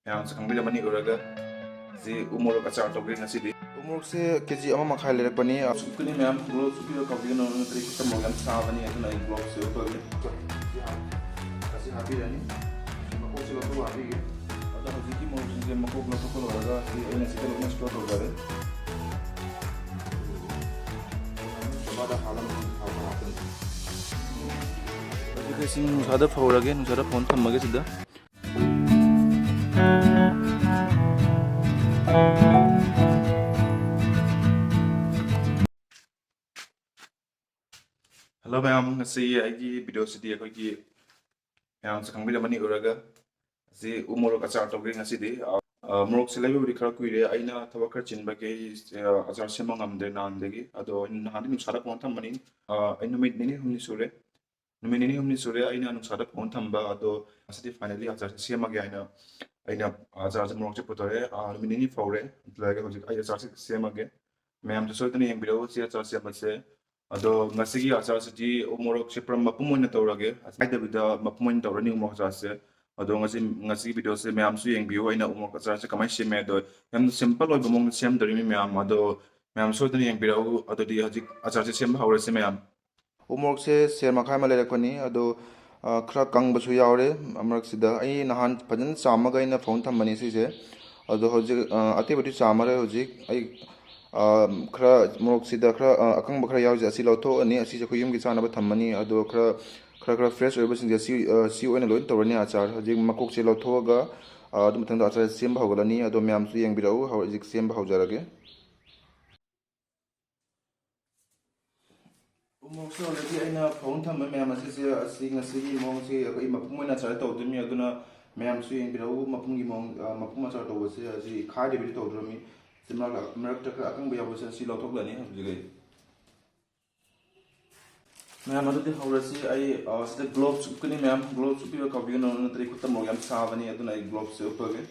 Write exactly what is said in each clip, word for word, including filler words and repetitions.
ꯃꯌꯥꯝꯁꯨ ꯈꯪꯕꯤꯔꯝꯃꯅꯤ ꯎꯔꯒ꯫ ꯁꯤ ꯎ ꯃꯣꯔꯣꯛ ꯑꯆꯥꯔ ꯇꯧꯒꯦ ꯉꯁꯤꯗꯤ꯫ ꯎ ꯃꯣꯔꯣꯛꯁꯦ ꯀꯦ ꯖꯤ ꯑꯃ ꯃꯈꯥꯏ ꯂꯩꯔꯛꯄꯅꯤ꯫ ꯎꯞꯀꯅꯤ ꯃꯌꯥꯝ, ꯒ꯭ꯂꯣꯞꯁ ꯎꯞꯄꯤꯕ ꯀꯥꯎꯕꯤꯒꯅꯨ, ꯅꯠꯇ꯭ꯔꯗꯤ ꯈꯨꯠꯇ ꯃꯣꯔꯣꯛ ꯌꯥꯝ ꯁꯥꯕꯅꯤ, ꯑꯗꯨꯅ ꯑꯩ ꯒ꯭ꯂꯣꯞꯁꯦ ꯎꯞꯄꯒꯦ꯫ ꯑꯁꯤ ꯍꯥꯞꯄꯤꯔꯅꯤ꯫ ꯃꯀꯣꯛꯁꯦ ꯂꯧꯊꯣꯛꯑꯒ ꯍꯥꯞꯄꯤꯒꯦ꯫ ꯑꯗꯣ ꯍꯧꯖꯤꯛꯀꯤ ꯃꯣꯔꯣꯛꯁꯤꯡꯁꯦ ꯃꯀꯣꯛ ꯂꯧꯊꯣꯛꯄ ꯂꯣꯏꯔꯒ ꯁꯤ ꯑꯩꯅ ꯁꯤꯗ ꯂꯣꯏꯅ ꯁ꯭ꯇꯣꯔ ꯇꯧꯖꯔꯦ꯫ ꯗꯕꯥꯗ ꯍꯥꯜꯂꯒ ꯊꯥꯎ ꯈꯔ ꯍꯥꯞꯀꯅꯤ꯫ ꯍꯧꯖꯤꯛ ꯑꯩꯁꯤ ꯅꯨꯡꯁꯥꯗ ꯐꯧꯔꯒꯦ, ꯅꯨꯡꯁꯥꯗ ꯐꯧꯅ ꯊꯝꯃꯒꯦ ꯁꯤꯗ꯫ ꯍꯜꯂꯣ ꯃꯌꯥꯝ, ꯉꯁꯤ ꯑꯩꯒꯤ ꯚꯤꯗꯤꯑꯣꯁꯤꯗꯤ ꯑꯩꯈꯣꯏꯒꯤ ꯃꯌꯥꯝꯁꯨ ꯈꯪꯕꯤꯔꯝꯃꯅꯤ ꯎꯔꯒ꯫ ꯑꯁꯤ ꯎ ꯃꯣꯔꯣꯛ ꯑꯆꯥꯔ ꯇꯧꯒꯦ ꯉꯁꯤꯗꯤ꯫ ꯑ, ꯑ, ꯃꯣꯔꯣꯛꯁꯦ ꯂꯩꯕꯕꯨꯗꯤ ꯈꯔ ꯀꯨꯏꯔꯦ, ꯑꯩꯅ ꯊꯕꯛ ꯈꯔ ꯆꯤꯟꯕꯒꯤ ꯑꯩ, ꯑ, ꯑꯆꯥꯔ ꯁꯦꯝꯕ ꯉꯝꯗ꯭ꯔꯦ ꯅꯍꯥꯟꯗꯒꯤ꯫ ꯑꯗꯣ ꯑꯩꯅ ꯅꯍꯥꯟꯗꯤ ꯅꯨꯡꯁꯥꯗ ꯐꯧꯅ ꯊꯝꯕꯅꯤ꯫ ꯑ, ꯑꯩ ꯅꯨꯃꯤꯠ ꯅꯤꯅꯤ ꯍꯨꯝꯅꯤ ꯁꯨꯔꯦ꯫ ꯅꯨꯃꯤꯠ ꯅꯤꯅꯤ ꯍꯨꯝꯅꯤ ꯁꯨꯔꯦ ꯑꯩꯅ ꯅꯨꯡꯁꯥꯗ ꯐꯧꯅ ꯊꯝꯕ꯫ ꯑꯗꯣ ꯉꯁꯤꯗꯤ finally ꯑꯆꯥꯔꯁꯦ ꯁꯦꯝꯃꯒꯦ ꯍꯥꯏꯅ ꯑꯩꯅ ꯑꯆꯥꯔꯁꯦ, ꯃꯣꯔꯣꯛꯁꯦ ꯄꯨꯊꯣꯔꯛꯑꯦ꯫ ꯑ, ꯅꯨꯃꯤꯠ ꯅꯤꯅꯤ ꯐꯧꯔꯦ꯫ ꯑꯗꯨꯗꯒꯤ ꯍꯧꯖꯤꯛ ꯑꯩ ꯑꯆꯥꯔꯁꯦ ꯁꯦꯝꯃꯒꯦ꯫ ꯃꯌꯥꯝꯁꯨ ꯁꯣꯏꯗꯅ ꯌꯦꯡꯕꯤꯔꯛꯎ ꯁꯤ ꯑꯆꯥꯔ ꯁꯦꯝꯕꯁꯦ꯫ ꯑꯗꯣ ꯉꯁꯤꯒꯤ ꯑꯆꯥꯔꯁꯤꯗꯤ ꯎ ꯃꯣꯔꯣꯛꯁꯦ ꯄꯨꯔꯥ ꯃꯄꯨꯝ ꯑꯣꯏꯅ ꯇꯧꯔꯒꯦ, ꯍꯥꯏꯗꯕꯤꯗ ꯃꯄꯨꯝ ꯑꯣꯏꯅ ꯇꯧꯔꯅꯤ ꯎ ꯃꯣꯔꯣꯛ ꯑꯆꯥꯔꯁꯦ꯫ ꯑꯗꯣ ꯉꯁꯤ, ꯉꯁꯤꯒꯤ ꯚꯤꯗꯤꯑꯣꯁꯦ ꯃꯌꯥꯝꯁꯨ ꯌꯦꯡꯕꯤꯌꯨ, ꯑꯩꯅ ꯎ ꯃꯣꯔꯣꯛ ꯑꯆꯥꯔꯁꯦ ꯀꯃꯥꯏꯅ ꯁꯦꯝꯃꯦ꯫ ꯑꯗꯣ ꯌꯥꯝꯅ simple ꯑꯣꯏꯕ ꯃꯑꯣꯡꯗ ꯁꯦꯝꯗꯣꯔꯤꯃꯤ ꯃꯌꯥꯝ꯫ ꯑꯗꯣ ꯃꯌꯥꯝ ꯁꯣꯏꯗꯅ ꯌꯦꯡꯕꯤꯔꯛꯎ꯫ ꯑꯗꯨꯗꯤ ꯍꯧꯖꯤꯛ ꯑꯆꯥꯔꯁꯦ ꯁꯦꯝꯕ ꯍꯧꯔꯁꯦ ꯃꯌꯥꯝ꯫ ꯎ ꯃꯣꯔꯣꯛꯁꯦ ꯁꯦꯔ ꯃꯈꯥꯏ ꯑꯃ ꯂꯩꯔꯛꯄꯅꯤ, ꯑꯗꯣ, ꯑ, ꯈꯔ ꯀꯪꯕꯁꯨ ꯌꯥꯎꯔꯦ ꯃꯔꯛꯁꯤꯗ꯫ ꯑꯩ ꯅꯍꯥꯟ ꯐꯖꯅ ꯆꯥꯝꯃꯒ ꯑꯩꯅ ꯐꯧꯅ ꯊꯝꯕꯅꯤ ꯁꯤꯁꯦ꯫ ꯑꯗꯣ ꯍꯧꯖꯤꯛ, ꯑ, ꯑꯇꯦꯛꯄꯗꯤ ꯆꯥꯝꯃꯔꯣꯏ ꯍꯧꯖꯤꯛ꯫ ꯑꯩ, ꯑ, ꯈꯔ ꯃꯣꯔꯣꯛꯁꯤꯗ ꯈꯔ, ꯑ, ꯑꯀꯪꯕ ꯈꯔ ꯌꯥꯎꯔꯤꯁꯦ ꯑꯁꯤ ꯂꯧꯊꯣꯛꯑꯅꯤ꯫ ꯑꯁꯤꯁꯦ ꯑꯩꯈꯣꯏ ꯌꯨꯝꯒꯤ ꯆꯥꯅꯕ ꯊꯝꯃꯅꯤ꯫ ꯑꯗꯣ ꯈꯔ, ꯈꯔ, ꯈꯔ fresh ꯑꯣꯏꯕꯁꯤꯡꯁꯦ ꯁꯤ, ꯑ, ꯁꯤ ꯑꯣꯏꯅ ꯂꯣꯏ ꯇꯧꯔꯅꯤ ꯑꯆꯥꯔ꯫ ꯍꯧꯖꯤꯛ ꯃꯀꯣꯛꯁꯦ ꯂꯧꯊꯣꯛꯑꯒ, ꯑ, ꯑꯗꯨ ꯃꯊꯪꯗ ꯑꯆꯥꯔ ꯁꯦꯝꯕ ꯍꯧꯒꯠꯂꯅꯤ꯫ ꯑꯗꯣ ꯃꯌꯥꯝꯁꯨ ꯌꯦꯡꯕꯤꯔꯛꯎ, ꯍꯧ-, ꯍꯧꯖꯤꯛ ꯁꯦꯝꯕ ꯍꯧꯖꯔꯒꯦ꯫ ꯎ ꯃꯣꯔꯣꯛꯁꯦ already ꯑꯩꯅ ꯐꯧꯅ ꯊꯝꯕ ꯃꯌꯥꯝ ꯑꯁꯤꯁꯦ, ꯑꯁꯤ ꯉꯁꯤꯒꯤ ꯃꯑꯣꯡꯁꯤ ꯑꯩꯈꯣꯏ ꯃꯄꯨꯝ ꯑꯣꯏꯅ ꯑꯆꯥꯔ ꯇꯧꯗꯣꯏꯅꯤ꯫ ꯑꯗꯨꯅ ꯃꯌꯥꯝꯁꯨ ꯌꯦꯡꯕꯤꯔꯛꯎ ꯃꯄꯨꯝꯒꯤ ꯃꯑꯣꯡ, ꯑ, ꯃꯄꯨꯝ ꯑꯆꯥꯔ ꯇꯧꯕꯁꯦ ꯑꯁꯤ ꯈꯥꯏꯗꯕꯤꯗ ꯇꯧꯗ꯭ꯔꯕꯅꯤ꯫ ꯁꯤ ꯃꯔꯛ-, ꯃꯔꯛꯇ ꯈꯔ ꯑꯀꯪꯕ ꯌꯥꯎꯕꯁꯦ ꯑꯁꯤ ꯂꯧꯊꯣꯛꯂꯅꯤ ꯍꯧꯖꯤꯛ ꯑꯩ꯫ ꯃꯌꯥꯝ ꯑꯗꯨꯗꯤ ꯍꯧꯔꯁꯤ꯫ ꯑꯩ, ꯑ, ꯁꯤꯗ ꯒ꯭ꯂꯣꯞꯁ ꯎꯞꯀꯅꯤ ꯃꯌꯥꯝ, ꯒ꯭ꯂꯣꯞꯁ ꯎꯞꯄꯤꯕ ꯀꯥꯎꯕꯤꯒꯅꯨ, ꯅꯠꯇ꯭ꯔꯗꯤ ꯈꯨꯠꯇ ꯃꯣꯔꯣꯛ ꯌꯥꯝ ꯁꯥꯕꯅꯤ, ꯑꯗꯨꯅ ꯑꯩ ꯒ꯭ꯂꯣꯞꯁꯁꯦ ꯎꯞꯄꯒꯦ꯫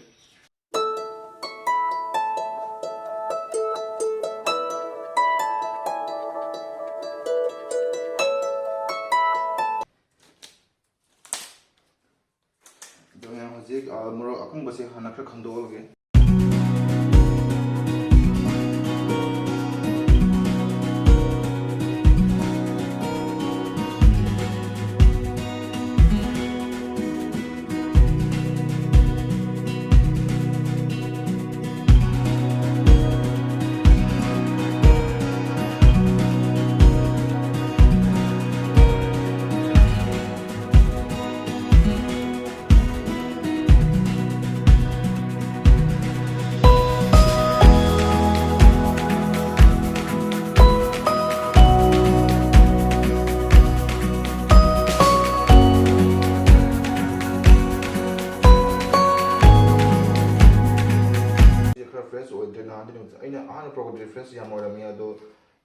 ꯑꯗꯣ ꯃꯌꯥꯝ ꯍꯧꯖꯤꯛ, ꯑ, ꯃꯣꯔꯣꯛ ꯑꯀꯪꯕꯁꯦ ꯍꯥꯟꯅ ꯈꯔ ꯈꯟꯗꯣꯛꯑꯒꯦ꯫ ꯁꯤꯁꯦ ꯈꯔ ꯐ꯭ꯔꯦꯁ ꯑꯣꯏꯗ꯭ꯔꯦ꯫ ꯅꯍꯥꯟꯗꯤ ꯅꯨꯃꯤꯠ, ꯑꯩꯅ ꯑꯍꯥꯟꯕ ꯄꯨꯔꯛꯄꯗꯤ ꯐ꯭ꯔꯦꯁ ꯌꯥꯝ ꯑꯣꯏꯔꯝꯃꯤ, ꯑꯗꯣ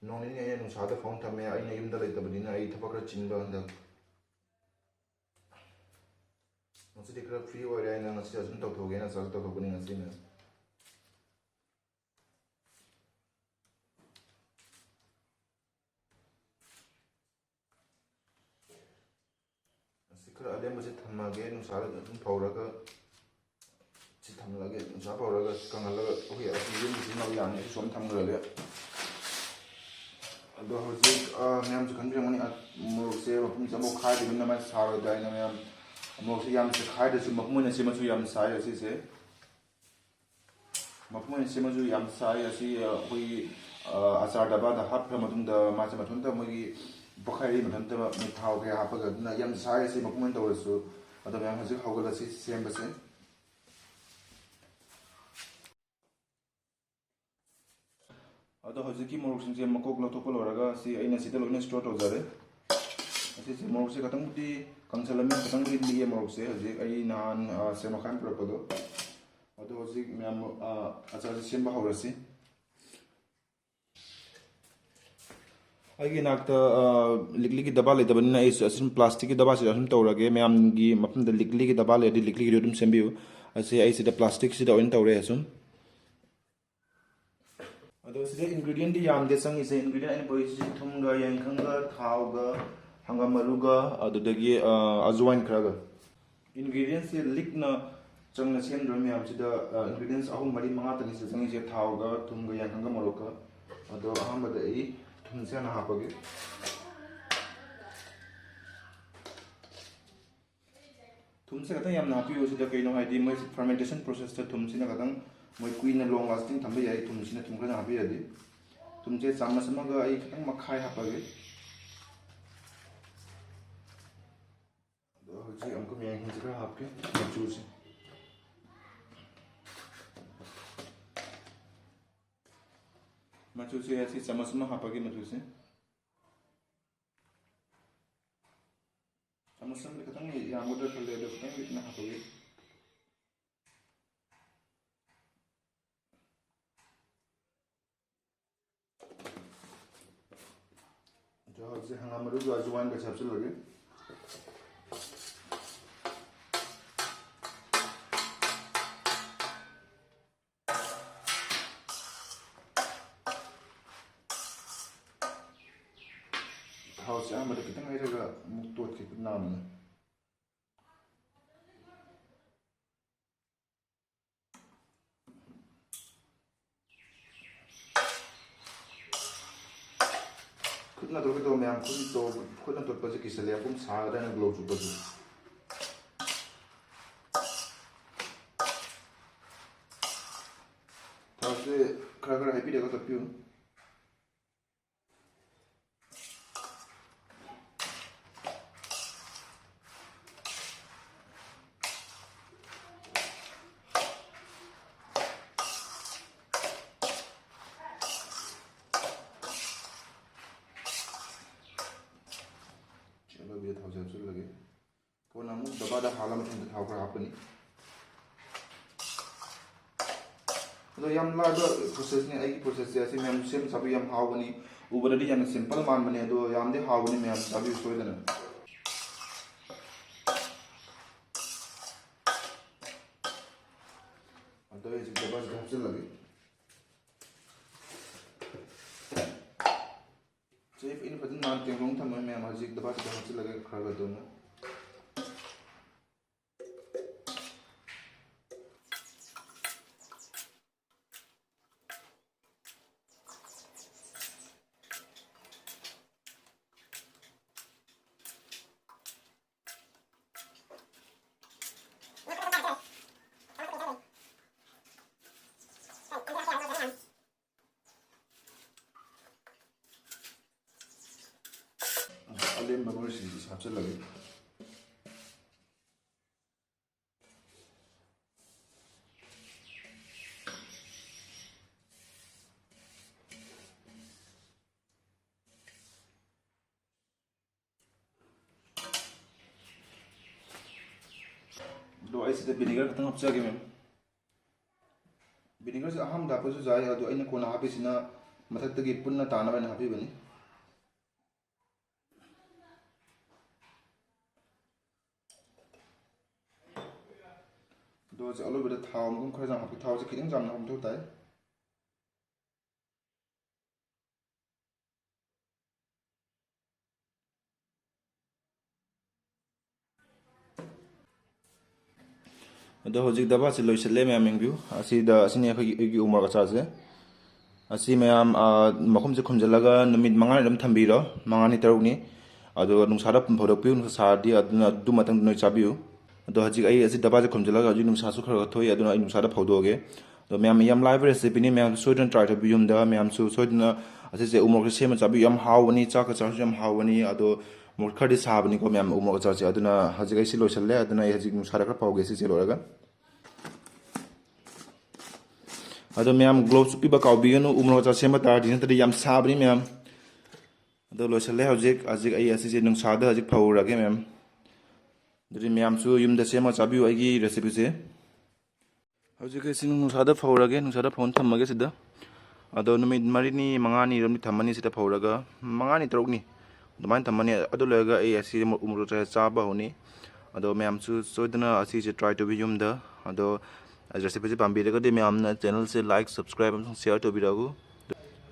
ꯅꯣꯡ ꯅꯤꯅꯤ ꯑꯩꯅ ꯅꯨꯡꯁꯥꯗ ꯐꯧꯔ ꯊꯝꯃꯦ꯫ ꯑꯩꯅ ꯌꯨꯝꯗ ꯂꯩꯇꯕꯅꯤꯅ ꯑꯩ ꯊꯕꯛ ꯈꯔ ꯆꯤꯟꯕ ꯍꯟꯗꯛ꯫ ꯉꯁꯤꯗꯤ ꯈꯔ ꯐ꯭ꯔꯤ ꯑꯣꯏꯔꯦ, ꯑꯩꯅ ꯉꯁꯤ ꯑꯗꯨꯝ ꯇꯧꯊꯣꯛꯀꯦꯅ ꯆꯥꯔꯖ ꯇꯧꯊꯣꯛꯄꯅꯤ ꯉꯁꯤꯅ꯫ ꯑꯁꯤ ꯈꯔ ꯑꯔꯦꯝꯕꯁꯤ ꯊꯝꯃꯒꯦ, ꯅꯨꯡꯁꯥꯗ ꯑꯗꯨꯝ ꯐꯧꯔꯒ ꯁꯤ ꯊꯝꯂꯒꯦ, ꯅꯨꯡꯁꯥ ꯐꯧꯔꯒ ꯀꯪꯍꯜꯂꯒ ꯑꯩꯈꯣꯏ ꯑꯁꯤ ꯌꯨꯝꯒꯤ ꯁꯤꯖꯤꯟꯅꯕ ꯌꯥꯅꯤ꯫ ꯑꯩ ꯁꯣꯝ ꯊꯝꯈ꯭ꯔꯒꯦ꯫ ꯑꯗꯣ ꯍꯧꯖꯤꯛ, ꯑ, ꯃꯌꯥꯝꯁꯨ ꯈꯟꯕꯤꯔꯝꯒꯅꯤ, ꯑ, ꯃꯣꯔꯣꯛꯁꯦ ꯃꯄꯨꯝꯁꯦ ꯑꯃꯐꯥꯎ ꯈꯥꯏꯗꯕꯅꯤꯅ ꯃꯥꯏ ꯁꯥꯔꯣꯏꯗ꯭ꯔꯥ ꯍꯥꯏꯅ꯫ ꯃꯌꯥꯝ, ꯃꯣꯔꯣꯛꯁꯦ ꯌꯥꯝ ꯈꯥꯏꯗ꯭ꯔꯁꯨ ꯃꯄꯨꯝ ꯑꯣꯏꯅ ꯁꯦꯝꯃꯁꯨ ꯌꯥꯝ ꯁꯥꯏ ꯑꯁꯤꯁꯦ꯫ ꯃꯄꯨꯝ ꯑꯣꯏꯅ ꯁꯦꯝꯃꯁꯨ ꯌꯥꯝ ꯁꯥꯏ꯫ ꯑꯁꯤ, ꯑ, ꯑꯩꯈꯣꯏꯒꯤ, ꯑ, ꯑꯆꯥꯔ ꯗꯕꯥꯗ ꯍꯥꯞꯈ꯭ꯔ ꯃꯇꯨꯡꯗ ꯃꯥꯁꯦ ꯃꯊꯟꯇ ꯃꯣꯏꯒꯤ ꯄꯣꯈꯥꯏꯔꯤ, ꯃꯊꯟꯇ ꯃꯣꯏ ꯊꯥꯎ ꯀꯌꯥ ꯍꯥꯞꯄꯒ꯫ ꯑꯗꯨꯅ ꯌꯥꯝ ꯁꯥꯏ ꯑꯁꯤ ꯃꯄꯨꯝ ꯑꯣꯏꯅ ꯇꯧꯔꯁꯨ꯫ ꯑꯗꯣ ꯃꯌꯥꯝ ꯍꯧꯖꯤꯛ ꯍꯧꯒꯠꯂꯁꯤ ꯁꯦꯝꯕꯁꯦ꯫ ꯑꯗꯣ ꯍꯧꯖꯤꯛꯀꯤ ꯃꯣꯔꯣꯛꯁꯤꯡꯁꯦ ꯃꯀꯣꯛ ꯂꯧꯊꯣꯛꯄ ꯂꯣꯏꯔꯒ ꯁꯤ ꯑꯩꯅ ꯁꯤꯗ ꯂꯣꯏꯅ ꯁ꯭ꯇꯣꯔ ꯇꯧꯖꯔꯦ꯫ ꯑꯁꯤꯁꯦ ꯃꯣꯔꯣꯛꯁꯦ ꯈꯇꯪꯕꯨꯗꯤ ꯀꯪꯁꯜꯂꯝꯃꯤ, ꯈꯇꯪꯕꯨꯗꯤ ꯂꯤꯛꯑꯦ ꯃꯣꯔꯣꯛꯁꯦ꯫ ꯍꯧꯖꯤꯛ ꯑꯩ ꯅꯍꯥꯟ, ꯑ, ꯁꯦꯝꯃꯀꯥꯟ ꯄꯨꯔꯛꯄꯗꯣ꯫ ꯑꯗꯣ ꯍꯧꯖꯤꯛ ꯃꯌꯥꯝ, ꯑ, ꯑꯆꯥꯔꯁꯦ ꯁꯦꯝꯕ ꯍꯧꯔꯁꯤ꯫ ꯑꯩꯒꯤ ꯏꯅꯥꯛꯇ, ꯑ, ꯂꯤꯛꯂꯤꯒꯤ ꯗꯕꯥ ꯂꯩꯇꯕꯅꯤꯅ ꯑꯩ ꯑꯁꯨꯝ ꯄ꯭ꯂꯥꯁꯇꯤꯛꯀꯤ ꯗꯕꯥꯁꯤꯗ ꯑꯁꯨꯝ ꯇꯧꯔꯒꯦ꯫ ꯃꯌꯥꯝꯒꯤ ꯃꯐꯝꯗ ꯂꯤꯛꯂꯤꯒꯤ ꯗꯕꯥ ꯂꯩꯔꯗꯤ ꯂꯤꯛꯂꯤꯒꯤꯗꯣ ꯑꯗꯨꯝ ꯁꯦꯝꯕꯤꯌꯨ꯫ ꯑꯁꯤ ꯑꯩ ꯁꯤꯗ ꯄ꯭ꯂꯥꯁꯇꯤꯛꯁꯤꯗ ꯑꯣꯏꯅ ꯇꯧꯔꯦ ꯑꯁꯨꯝ꯫ ꯑꯗꯣ ꯁꯤꯗ ꯏꯟꯒ꯭ꯔꯤꯗꯤꯌꯦꯟꯗꯤ ꯌꯥꯝꯗꯦ ꯆꯪꯉꯤꯁꯦ꯫ ꯏꯟꯒ꯭ꯔꯤꯗꯤꯌꯦꯟ ꯑꯩꯅ ꯄꯨꯔꯛꯏꯁꯤ ꯊꯨꯝꯒ, ꯌꯥꯏꯉꯪꯒ, ꯊꯥꯎꯒ, ꯍꯪꯒꯥꯝ ꯃꯔꯨꯒ, ꯑꯗꯨꯗꯒꯤ, ꯑ, ꯑꯖꯋꯥꯏꯟ ꯈꯔꯒ꯫ ꯏꯟꯒ꯭ꯔꯤꯗꯤꯌꯦꯟꯁꯦ ꯂꯤꯛꯅ ꯆꯪꯅ ꯁꯦꯝꯗꯣꯏ ꯃꯌꯥꯝꯁꯤꯗ, ꯑ, ingredients ꯑꯍꯨꯝ, ꯃꯔꯤ, ꯃꯉꯥꯇꯅꯤ ꯁꯤꯗ ꯆꯪꯉꯤꯁꯦ: ꯊꯥꯎꯒ, ꯊꯨꯝꯒ, ꯌꯥꯏꯉꯪꯒ, ꯃꯣꯔꯣꯛꯀ꯫ ꯑꯗꯣ ꯑꯍꯥꯟꯕꯗ ꯑꯩ ꯊꯨꯝꯁꯦ ꯍꯥꯟꯅ ꯍꯥꯞꯄꯒꯦ꯫ ꯊꯨꯝꯁꯦ ꯈꯤꯇꯪ ꯌꯥꯝꯅ ꯍꯥꯞꯄꯤꯌꯨ ꯁꯤꯗ, ꯀꯩꯅꯣ ꯍꯥꯏꯗꯤ ꯃꯣꯏ fermentation processꯇ ꯊꯨꯝꯁꯤꯅ ꯈꯤꯇꯪ ꯃꯣꯏ ꯀꯨꯏꯅ long lasting ꯊꯝꯕ ꯌꯥꯏ, ꯊꯨꯝꯁꯤꯅ ꯊꯨꯝ ꯈꯔ ꯍꯥꯞꯄꯤꯔꯗꯤ꯫ ꯊꯨꯝꯁꯦ ꯆꯥꯃꯁ ꯑꯃꯒ ꯑꯩ ꯈꯤꯇꯪ ꯃꯈꯥꯏ ꯍꯥꯞꯄꯒꯦ꯫ ꯑꯗꯣ ꯍꯧꯖꯤꯛ ꯑꯃꯨꯛꯀ ꯃꯌꯥꯏ ꯈꯪꯁꯦ ꯈꯔ ꯍꯥꯞꯀꯦ꯫ ꯃꯆꯨꯁꯦ, ꯃꯆꯨꯁꯦ ꯑꯁꯤ ꯆꯥꯃꯁ ꯑꯃ ꯍꯥꯞꯄꯒꯦ ꯃꯆꯨꯁꯦ꯫ ꯆꯥꯃꯁ ꯑꯃꯗꯤ ꯈꯤꯇꯪ ꯌꯥꯝꯒꯗ꯭ꯔꯥ ꯈꯜꯂꯦ, ꯑꯗꯣ ꯈꯤꯇꯪ ꯂꯤꯛꯅ ꯍꯥꯞꯄꯒꯦ꯫ ꯑꯗꯣ ꯍꯧꯖꯤꯛ ꯍꯪꯒꯥꯝ ꯃꯔꯨꯒ ꯑꯖꯋꯥꯏꯟꯒꯁꯦ ꯍꯥꯞꯆꯤꯜꯂꯒꯦ꯫ ꯊꯥꯎꯁꯦ ꯑꯍꯥꯟꯕꯗ ꯈꯤꯇꯪ ꯍꯩꯔꯒ ꯑꯃꯨꯛ ꯇꯣꯠꯈꯤꯕ ꯅꯥꯝꯅ꯫ ꯈꯨꯠꯅ ꯇꯣꯠꯀꯦ ꯇꯧꯕ ꯃꯌꯥꯝ, ꯈꯨꯠꯅ ꯇꯣ-, ꯈꯨꯠꯅ ꯇꯣꯠꯄꯁꯦ ꯀꯤꯁꯜꯂꯦ, ꯃꯈꯨꯝ ꯁꯥꯒꯗ꯭ꯔꯥꯅ ꯒ꯭ꯂꯣ ꯆꯨꯕꯁꯨ꯫ ꯊꯥꯎꯁꯦ ꯈꯔ ꯈꯔ ꯍꯩꯕꯤꯔꯒ ꯇꯣꯠꯄꯤꯌꯨ꯫ ꯑꯔꯣꯏꯕꯗ ꯊꯥꯎꯁꯦ ꯍꯥꯞꯆꯤꯜꯂꯒꯦ꯫ ꯀꯣꯟꯅ ꯑꯃꯨꯛ ꯗꯕꯥꯗ ꯍꯥꯜꯂ ꯃꯇꯨꯡꯗ ꯊꯥꯎ ꯈꯔ ꯍꯥꯞꯀꯅꯤ꯫ ꯑꯗꯣ ꯌꯥꯝ ꯂꯥꯏꯕ processꯅꯤ ꯑꯩꯒꯤ processꯁꯦ꯫ ꯑꯁꯤ ꯃꯌꯥꯝ ꯁꯦꯝ ꯁꯥꯕ ꯌꯥꯝ ꯍꯥꯎꯕꯅꯤ꯫ ꯎꯕꯗꯗꯤ ꯌꯥꯝꯅ simple ꯃꯥꯟꯕꯅꯦ, ꯑꯗꯣ ꯌꯥꯝꯗꯤ ꯍꯥꯎꯕꯅꯤ, ꯃꯌꯥꯝ ꯆꯥꯕꯤꯌꯨ ꯁꯣꯏꯗꯅ꯫ ꯑꯗꯣ ꯑꯩ ꯍꯧꯖꯤꯛ ꯗꯕꯥꯁꯤꯗ ꯍꯥꯞꯆꯤꯜꯂꯒꯦ꯫ ꯆꯦꯐ, ꯑꯩꯅ ꯐꯖꯅ ꯅꯥꯟꯅ ꯇꯦꯡꯀꯣꯠ ꯊꯝꯃꯒ ꯃꯌꯥꯝ ꯍꯧꯖꯤꯛ ꯗꯕꯥꯁꯤꯗ ꯍꯥꯞꯆꯤꯜꯂꯒ ꯈꯔ ꯈꯔ ꯇꯧꯅ꯫ ꯁꯤꯡꯁꯤ ꯍꯥꯞꯆꯤꯜꯂꯒꯦ꯫ ꯑꯗꯣ ꯑꯩ ꯁꯤꯗ vinegar ꯈꯛꯇꯪ ꯍꯥꯞꯆꯒꯦ, ꯃꯦꯝ꯫ Vinegarꯁꯦ ꯑꯍꯥꯟꯕꯗ ꯍꯥꯞꯄꯁꯨ ꯌꯥꯏ, ꯑꯗꯣ ꯑꯩꯅ ꯀꯣꯟꯅ ꯍꯥꯞꯄꯤꯁꯤꯅ ꯃꯊꯛꯇꯒꯤ ꯄꯨꯟꯅ ꯇꯥꯅꯕ ꯍꯥꯏꯅ ꯍꯥꯞꯄꯤꯕꯅꯤ꯫ ꯑꯗꯣ ꯍꯧꯖꯤꯛ ꯑꯂꯣꯏꯕꯗ ꯊꯥꯎ ꯃꯈꯨꯝ ꯈꯔ ꯌꯥꯝ ꯍꯥꯞꯄꯤ꯫ ꯊꯥꯎꯁꯦ ꯈꯤꯇꯪ ꯌꯥꯝꯅ ꯍꯥꯞꯄ ꯃꯊꯧ ꯇꯥꯏ꯫ ꯑꯗꯣ ꯍꯧꯖꯤꯛ ꯗꯕꯥꯁꯦ ꯂꯣꯏꯁꯤꯜꯂꯦ, ꯃꯌꯥꯝ ꯌꯦꯡꯕꯤꯌꯨ꯫ ꯑꯁꯤꯗ, ꯑꯁꯤꯅꯤ ꯑꯩꯈꯣꯏꯒꯤ, ꯑꯩꯒꯤ ꯎ ꯃꯣꯔꯣꯛ ꯑꯆꯥꯔꯁꯦ꯫ ꯑꯁꯤ ꯃꯌꯥꯝ, ꯑ, ꯃꯈꯨꯝꯁꯦ ꯈꯨꯝꯖꯤꯜꯂꯒ ꯅꯨꯃꯤꯠ ꯃꯉꯥꯅꯤ ꯑꯗꯨꯝ ꯊꯝꯕꯤꯔꯣ, ꯃꯉꯥꯅꯤ ꯇꯔꯨꯛꯅꯤ꯫ ꯑꯗꯨꯒ ꯅꯨꯡꯁꯥꯗ ꯐꯧꯗꯣꯛꯄꯤꯌꯨ, ꯅꯨꯡꯁꯥ ꯁꯥꯔꯗꯤ ꯑꯗꯨꯅ ꯑꯗꯨ ꯃꯇꯝꯗ ꯅꯣꯏ ꯆꯥꯕꯤꯌꯨ꯫ ꯑꯗꯣ ꯍꯧꯖꯤꯛ ꯑꯩ ꯑꯁꯤ ꯗꯕꯥꯁꯦ ꯈꯨꯝꯖꯤꯜꯂꯒ ꯍꯧꯖꯤꯛ ꯅꯨꯡꯁꯥꯁꯨ ꯈꯔ ꯈꯔ ꯊꯣꯛꯏ, ꯑꯗꯨꯅ ꯑꯩ ꯅꯨꯡꯁꯥꯗ ꯐꯧꯗꯣꯛꯑꯒꯦ꯫ ꯑꯗꯣ ꯃꯌꯥꯝ, ꯌꯥꯝ ꯂꯥꯏꯕ recipeꯅꯤ, ꯃꯌꯥꯝꯁꯨ ꯁꯣꯏꯗꯅ try ꯇꯧꯕꯤꯌꯨ ꯌꯨꯝꯗ, ꯃꯌꯥꯝꯁꯨ ꯁꯣꯏꯗꯅ ꯑꯁꯤꯁꯦ ꯎ ꯃꯣꯔꯣꯛꯁꯦ ꯁꯦꯝꯃ ꯆꯥꯕꯤꯌꯨ, ꯌꯥꯝ ꯍꯥꯎꯕꯅꯤ, ꯆꯥꯛꯀ ꯆꯥꯔꯁꯨ ꯌꯥꯝ ꯍꯥꯎꯕꯅꯤ꯫ ꯑꯗꯣ ꯃꯣꯔꯣꯛ ꯈꯔꯗꯤ ꯁꯥꯕꯅꯤꯀꯣ ꯃꯌꯥꯝ, ꯎ ꯃꯣꯔꯣꯛ ꯑꯆꯥꯔꯁꯦ꯫ ꯑꯗꯨꯅ ꯍꯧꯖꯤꯛ ꯑꯩ ꯁꯤ ꯂꯣꯏꯁꯤꯜꯂꯦ, ꯑꯗꯨꯅ ꯑꯩ ꯍꯧꯖꯤꯛ ꯅꯨꯡꯁꯥꯗ ꯈꯔ ꯐꯧꯒꯦ ꯁꯤꯁꯦ ꯂꯣꯏꯔꯒ꯫ ꯑꯗꯣ ꯃꯌꯥꯝ gloveꯁꯨ ꯄꯤꯕ ꯀꯥꯎꯕꯤꯒꯅꯨ, ꯎ ꯃꯣꯔꯣꯛ ꯑꯆꯥꯔ ꯁꯦꯝꯕ ꯇꯥꯔꯗꯤ, ꯅꯠꯇ꯭ꯔꯗꯤ ꯌꯥꯝ ꯁꯥꯕꯅꯤ ꯃꯌꯥꯝ꯫ ꯑꯗꯣ ꯂꯣꯏꯁꯤꯜꯂꯦ ꯍꯧꯖꯤꯛ꯫ ꯍꯧꯖꯤꯛ ꯑꯩ ꯑꯁꯤꯁꯦ ꯅꯨꯡꯁꯥꯗ ꯍꯧꯖꯤꯛ ꯐꯧꯔꯒꯦ ꯃꯌꯥꯝ꯫ ꯑꯗꯨꯗꯤ ꯃꯌꯥꯝꯁꯨ ꯌꯨꯝꯗ ꯁꯦꯝꯃ ꯆꯥꯕꯤꯌꯨ ꯑꯩꯒꯤ recipeꯁꯦ꯫ ꯍꯧꯖꯤꯛ ꯑꯩ ꯁꯤ ꯅꯨꯡꯁꯥꯗ ꯐꯧꯔꯒꯦ, ꯅꯨꯡꯁꯥꯗ ꯐꯧꯅ ꯊꯝꯃꯒꯦ ꯁꯤꯗ꯫ ꯑꯗꯣ ꯅꯨꯃꯤꯠ ꯃꯔꯤꯅꯤ ꯃꯉꯥꯅꯤ ꯑꯗꯨꯝꯗꯤ ꯊꯝꯃꯅꯤ ꯁꯤꯗ ꯐꯧꯔꯒ, ꯃꯉꯥꯅꯤ ꯇꯔꯨꯛꯅꯤ ꯑꯗꯨꯃꯥꯏꯅ ꯊꯝꯃꯅꯤ꯫ ꯑꯗꯨ ꯂꯣꯏꯔꯒ ꯑꯩ ꯑꯁꯤ ꯎ ꯃꯣꯔꯣꯛ ꯑꯆꯥꯔ ꯆꯥꯕ ꯍꯧꯅꯤ꯫ ꯑꯗꯣ ꯃꯌꯥꯝꯁꯨ ꯁꯣꯏꯗꯅ ꯑꯁꯤꯁꯦ try ꯇꯧꯕꯤꯌꯨ ꯌꯨꯝꯗ꯫ ꯑꯗꯣ recipeꯁꯦ ꯄꯥꯝꯕꯤꯔꯒꯗꯤ ꯃꯌꯥꯝꯅ channelꯁꯦ like, subscribe ꯑꯃꯁꯨꯡ share ꯇꯧꯕꯤꯔꯛꯎ꯫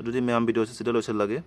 ꯑꯗꯨꯗꯤ ꯃꯌꯥꯝ videoꯁꯦ ꯁꯤꯗ ꯂꯣꯏꯁꯤꯜꯂꯒꯦ꯫